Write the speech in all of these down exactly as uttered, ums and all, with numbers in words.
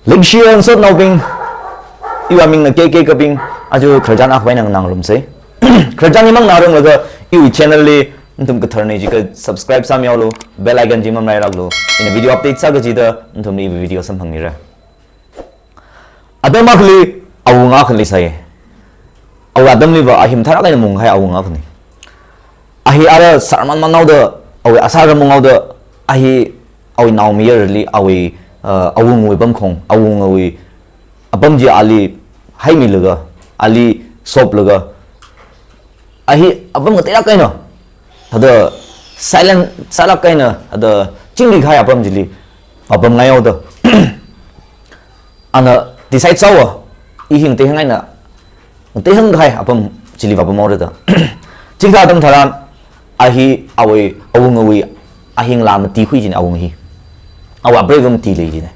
Leikashi ngasotnaobing, iwui mingna K K Kaping, aja khararchan akha eina nganārumsei. Khararchan himang ngarumlaga iwui channel li nathum kathar nei jiakha subscribe sāmihaolu, bell icon chi mamalailāklu. Ina video update sā kachida nathumli iwui video samphangmira. Atam akhali awunga akhali sai. Awui atamliva a hi mathālāk eina maungkahai awunga akhani. A hi ara sārman manhaoda, awui asāra maunghaoda, a hi awui naomayarali, awui, uh, awungawui pamkhong, awungawui apam chi ali haimilaga, ali soplaga, a hi apam ngateilāk eina, thāda silent sālāk eina, thāda chingri kahai apam chili vāpamngai haoda. Ana decide sāhaowa, i hi ngateihang eina, ngateihang kahai apam chili vāpamhaora da. Chikathā atam tharan, a hi awui, awungawui, a hi ngalā mati khui jina awunga hi. Awui apreiva mati lei jina.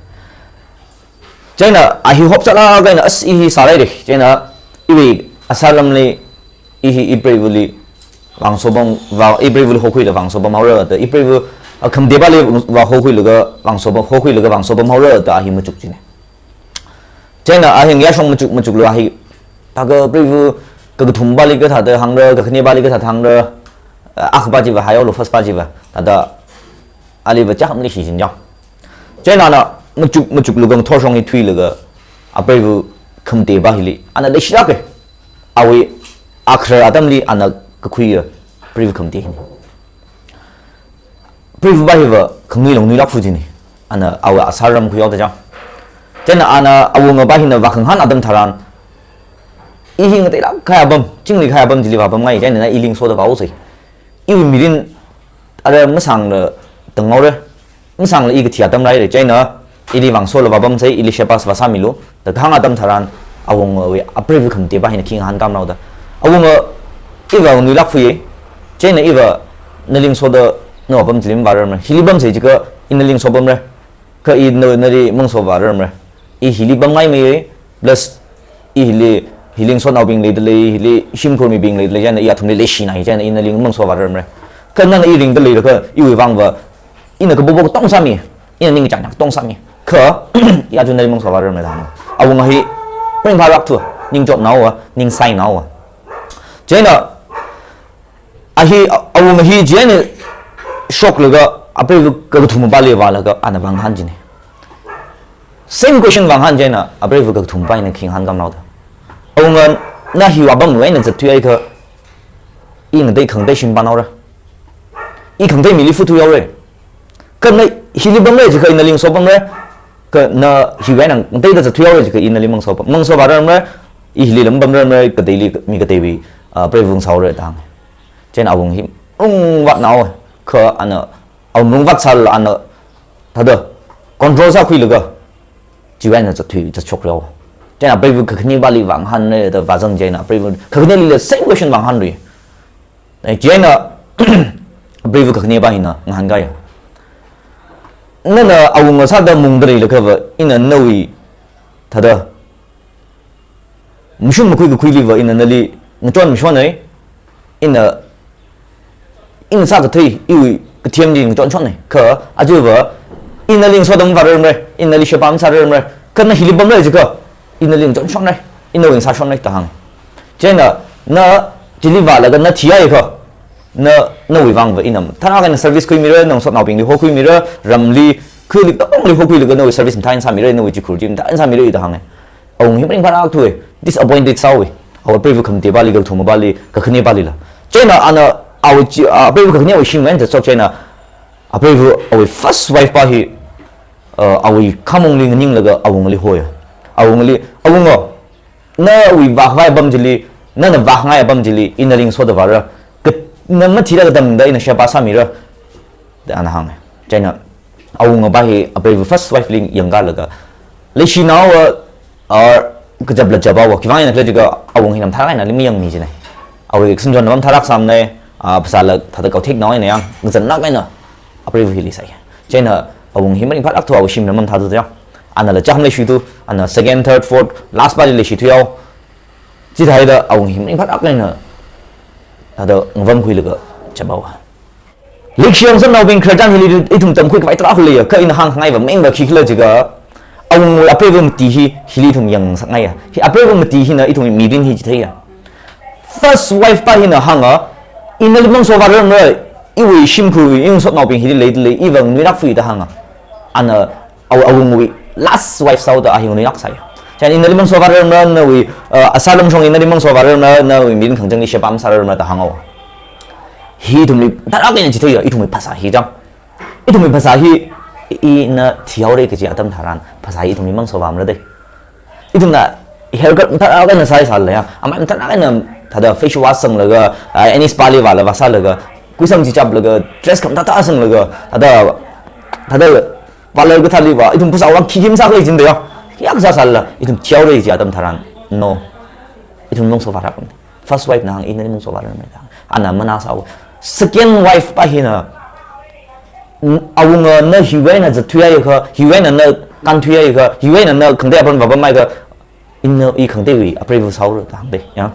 Chieina a hi hop sālāk eina, as i hi sārai de. Chieina iwui asārlamli, i hi ipreivali vāngasopam, vā, ipreivali hokhuila vāngasopamhaora da, ipreiva, a, khamatepali vā hokhuilaga vāngasopam, hokhuilaga vāngasopamhaora da a hi machuk jina. Chieina a hi ngayāshong machuk, machuklu a hi, thākha preiva kakathumpali kathāda hāngra, kakhanepali kathāda hāngra, a, akhapa chiva haihaolu, first pa chiva, thāda aliva chākhamli shichin jao. Chieina ana machuk, machuklu khangathorshong hi thuilaga, apreiva khamatepa hili ana leishilāka. Awui akharar atamli ana kakhuiya preiva khamate hina. Preivapa hiva khanui long nuilāk fu jina. Ana awui asārram khuihaoda jao. Chieina ana awungapa hina vākhangahān atam tharan, i hi ngateilāk kahai apam, chingri kahai apam chili vāpamngai, chieina ili ngasoda vāhaosei. Iwui mirin ara masāngla tanghaora, masāngla i kathi atam rāhaira, chieina ili vāngasola vāpamsei, ili sheba vāsāmilu da kahāng atam tharan, awungawui apreiva khamatepa hina khi ngahānkāmhaoda, awunga, iva nuilāk fuya, chieina iva nali ngasoda nawui apam chili mavārarmara. Hili pamsei jiakha i nali ngasopamra, kha i na, nali mangasovārarmara. I hili pamngaimeiya, plus i hili, hili ngasotnaobing leidalei, hili shimkhur mibing leidalei, chieina i athumli leishinai, chieina i nali mangasovārarmara. Kha nana i ringda leilaga iwui vangva, ina kapopo katong sāmi, ina ningkachāng katong sāmi, kha i aja nali mangasovārarmara da hānga. Awunga hi ringphālāk thu, ningchotnao, ningsainao. Chieina a hi, a, awunga hi chieina shoklaga apreiva kakathumapali vālaga ana vāngahān jina. Same question vāngahān, chieina apreiva kakathumapa hina khi ngahānkāmhaoda, awunga, na hi vāpamlu eina zatthuihaiakha, i ngatei khangatei shim pānhaora. I khangatei mili phuthuihaora. Kha na hili pamra jiakha i nali ngasopamra, kha na hiwui eina ngateida zatthuihaora jiakha i nali mangasopam, mangasovārarmara, i hili lam pamrarmara, kateili, mi kateiwui, a, preiva ngasāhaora da hānga. Chieina awunga hi ungvātnao, kha ana, awunga ungvātsālala ana, thāda control sākhuilaga, chiwui eina zatthui, zatshokra. Chieina preiva kakhanepali vāngahānra da vāzang, chieina preiva kakhanelila same question vāngahānra. Eh, chieina preiva kakhanepa hina ngahānkāya. Nana awunga sāda maungda leilakhava, ina nawui, thāda mashun makhui kakhuiliva ina nali ngachon mashonai, ina, ina sākathei, iwui kathem chi ngachon shonnai. Kha ajava, i nali ngasoda mavārarmara, i nali sheba masārarmara, kha na hili pamra jiakha, i nali ngachon shonnai, i nawui ngasā shonnai da hānga. Chieina na chili vālaga na thihaiakha, na, nawui vangva ina mathālāk eina service khuimira, na ngasotnaobingli hokhuimira, ramli, khali katongli hokhuilaga nawui service mathā eina sāmira, nawui chikhur chi mathā eina sāmira da hānga. Awunga hi maringphālāk thua, disappointed sāhaowa. Awui preiva khamatepali, kakathumapali, kakhanepalila. Chieina ana awui chi, a, preiva kakhanewui shim eina zatshok, chieina apreiva awui first wife pa hi, a, awui khamongli nganinglaga awungali hoya. Awungali, awunga, nawui vākhavai apam chili, nana vākhangai apam chili, i nali ngasoda vāra. Ka, na mathila katangda ina sheba sāmira da ana hānga. Chieina awungapa hi apreiva first wife li yangkālaga, leishinaowa, or kachapla chaphaowa, khiwuivang eina khala jiakha awunga hina mathālāk eina ali mayangmi jina. Awui kasingchonna mathālāk sāmana, a, phasāla thāda kaotheknao eina yang, ngazanlāk eina apreiva hili sāya. Chieina awunga hi maringphālāk thua, awui shimna mamathāthuda jao. Anala chākhamli leishithu, ana second, third, fourth, last pali leishithuihao. Chithāhaida awunga hi maringphālāk eina thāda ngavamkhuilaga chaphaowa. Leikashi ngasotnaobing, khararchan hili ithum tamkhui khavai tarākha leiya, kha ina hāngngaiva main va khikhala jiakha, awungwui apreiva mati hi, hili ithum yangsakngaiya. Hi apreiva mati hina ithum mirin hi chitheiya. First wife pa hina hānga, ina nali mangsovārarmara, iwui shimkhurwui, iwui ngasotnaobing hili leidalei, iva nganuilākfui da hānga. Ana aw-, awungwui last wife sāhaoda a hi nganuilāksai. Chieina ina nali mangsovārarmara, nawui, uh, asā lamshong ina nali mangsovārarmara, nawui mirin khangachangli sheba masārarmara da hānghaowa. Hi ithumli tarākha eina chitheiya, ithumwui phasā hi chang. Ithumwui phasā hi, i-, ina thihaora kaji atam tharan, phasā hi ithumli mangsovāmara dei. Ithumna haircut tarākha eina sāi sālala ya, amai tarākha eina thāda face wash sanglaga, ah, any spa li vāla vāsālaga, kuisang chi chaplaga, dress khamathā thā sanglaga, thāda, thāda parlour kathāli vā, ithum phasāwui vang khi khi masākhalei jin da ya. Khi akha sāsālala, ithum thihaora kaji atam tharan, no. Ithum mangsovāra. First wife na hānga, ina nali mangsovārarmara da. Ana manā sāhaowa. Second wife pa hina, n-, awunga na hiwui eina zatthuiakha, hiwui eina na kānthuiakha, hiwui eina na khangatei apam vāpamhaikha, ina i khangateiwui apreiva sāhaora da hāngdei, ya.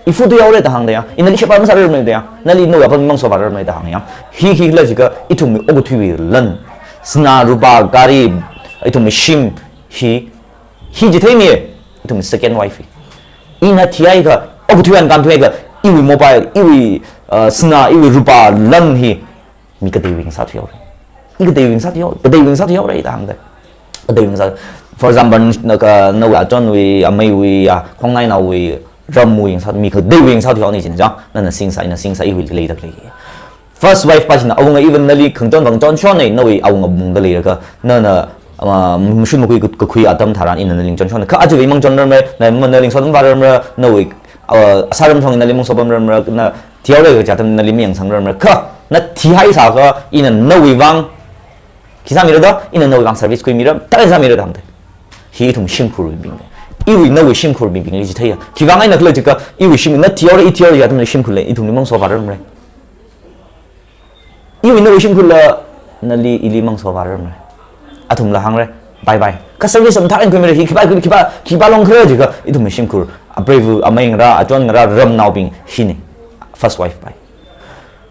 I fu thuihaora da hāngdei, ya. Ina nali sheba masārarmara da, ya. Nali nawui apam mangsovārarmara da hānga, ya. Hi khikhala jiakha ithumwui okathuiwui lan. Sinā, rupā, gari, ithumwui shim hi, hi chitheimi, ithumwui second wife hi. Ina thihaikha, okathui eina kānthuiakha, iwui mobile, iwui, uh, sinā, iwui rupā lan hi, mi kateiwui ngasāthuihaora. I kateiwui ngasāthuihao-, kateiwui ngasāthuihaora da hāngdei. Kateiwui ngasā, for example, na ka, nawui achonwui, ameiwui, ya, khongnainaowui, ramwui ngasā, mi kateiwui ngasāthuihaoni jin chang, nana singsa, ina singsa, iwui leidalei. First wife pa china awunga even nali khangachon vāngachon shonna, nawui awunga mungda leiakha, nana, ah, mashun makhui ka-, kakhui atam tharan ina nali ngachon shonna. Kha ajawui mang chonrarmara, na ma nali ngasotvārarmara, nawui, ah, asā lamshong nali mangsopamrarmara, na thihaora kaji atam nali mayangsangrarmara. Kha na thihaisākha ina nawui vang khi sāmira da, ina nawui vang service khuimira, tarākha sāmira da hāngdei. Hi ithum shimkhurbing. Iwui nawui shimkhurbing li chitheiya. Khiwui vang eina khala jiakha, iwui shim, na thihaora, i thihaora kaji atamli shimkhurli, ithumli mangsovārarmara. Iwui nawui shimkhurla, nali ili mangsovārarmara. Athumla hāngra, bye bye. Kha service mathā eina khuimira, hi khipā, khipā, khipā long khala jiakha, ithumwui shimkhur, apreiva, amei ngarā, achon ngarā, ramnaobing hina. First wife pa hi.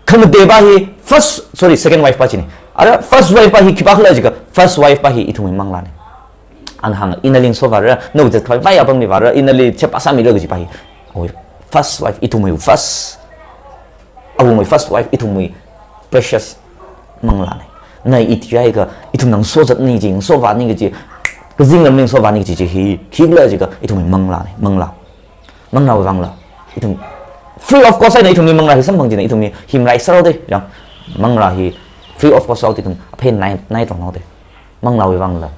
Khamatei pa hi, first, sorry, second wife pa china. Ara first wife pa hi khipākhala jiakha, first wife pa hi ithumwui manglāna. Ana hānga, ina nali ngasovāra, nawui zatkhavai apamli vāra, ina nali sheba sāmira kaji pa hi. Awui first wife, ithumwui first. Awungwui first wife, ithumwui precious manglāna. Na i thihaikha, ithumna ngasozatni kaji, ngasovāni kaji, kazingramli ngasovāni kaji chi hi, khikhala jiakha, ithumwui manglāna, manglā. Manglāwui vangla, ithum free of cost eina ithumwui manglā hi samphang china, ithumwui hi maraisāra dei, yang. Manglā hi free of cost sāhaoda ithum aphen nai, nai tonghaoda. Manglāwui vangla,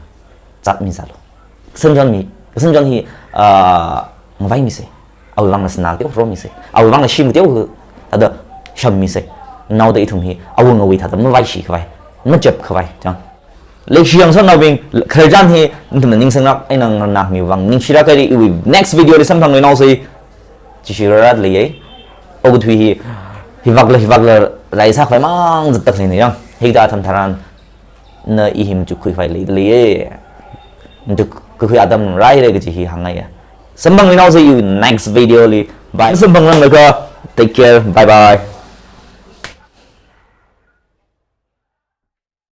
zatmisālu. Kasamchon mi, kasamchon hi, ah, ngavaimisei. Awui vangla sinā teokha romisei. Awui vangla shim teokha, thāda shammisei. Naoda ithum hi, awungawui thāda mavaishikhavai, machapkhavai, yang. Leishiya ngasotnaobing, khararchan hi, nathumna ningsanglāk eina nganāmiwui vang ningshilāk haira, iwui next video li samphangluinaosei. Chishi rarat leiya. Okathui hi, hivakla, hivakla, rai sākhavai mang zattak leina yang. Hikathā atam tharan, na i hi machukkhuikhavai leida leiya. Machukkakhui atam rāhaira kaji hi hāngngaiya. Samphangluinaosei iwui next video li. Bye. Samphangranglakha, take care. Bye bye.